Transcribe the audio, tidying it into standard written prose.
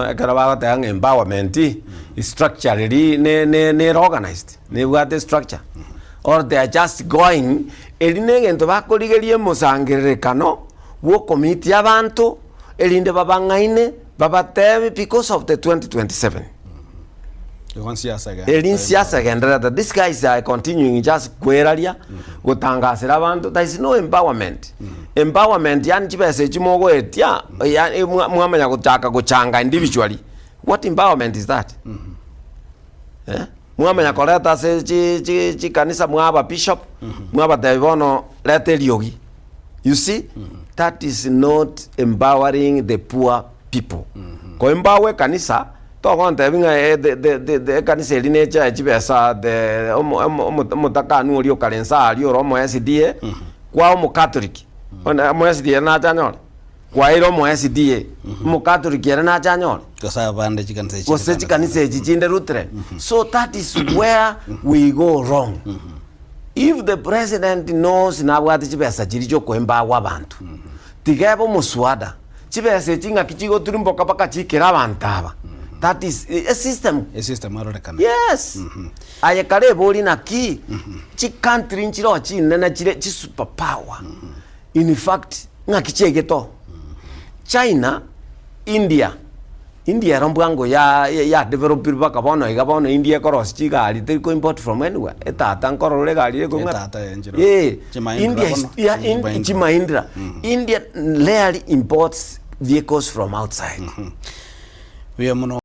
Ekero bagoteba ng'a empowerment, structure riria ne ne nere organised, nebwate structure or they are just going, eri na egento bakorigeria emosangererekano bwa okomitia abanto erinde babang'aine babatebi because of the 2027. Igo nsiasa egenderete. Eri nsiasa egendererete. These guys are continuing just kweraria, gotangasera abanto, there is no empowerment. Empowerment yaani chibesa echi mogoetia, yaani mwa- mwamanya gochaka gochanga individually, what empowerment is that? Eh? Mwamanya koreta ase chi- chi- chikanisa mwaba bishop, mwabatebi bono reta eriogi. You see, that is not empowering the poor people. Koempower ekanisa, Togontebia ng'a eh, the, the, the, the ekanisa eri nechae chibesa the omo- omo- omo- omotakanu oria okare nsa aria ore omo SDA, kwa omokatoliki, one omo SDA ere nache anyore? Kwaeire omo SDA, omokatoliki ere nache anyore? Gose abande chikanisa echi Gose chinde chikanisa echi chinde Lutheran. So that is where we go wrong. If the president knows nabwate chibesa chiria chiokoembawa abanto, tiga ebe omoswada, Chibesa echi ng'aki chigotirimboka mpaka chiikere abanto aba. That is a system. E system erorekane. Yes. Aye kare ebori naki chicountry nchiroo chinene chire chi super power. In fact ng'aki chiaigete oo. China, India, India ero mbwango ya ya developire mpaka bono iga bono India ekorosia chigari teri ko import from anywhere. Etata nkorora ore egari ekong'ata. Etata eye nchero. Eh, Chimahindra India is bono. yeah, in, Chimahindra. Chimahindra. India rarely imports vehicles from outside. Buya mono.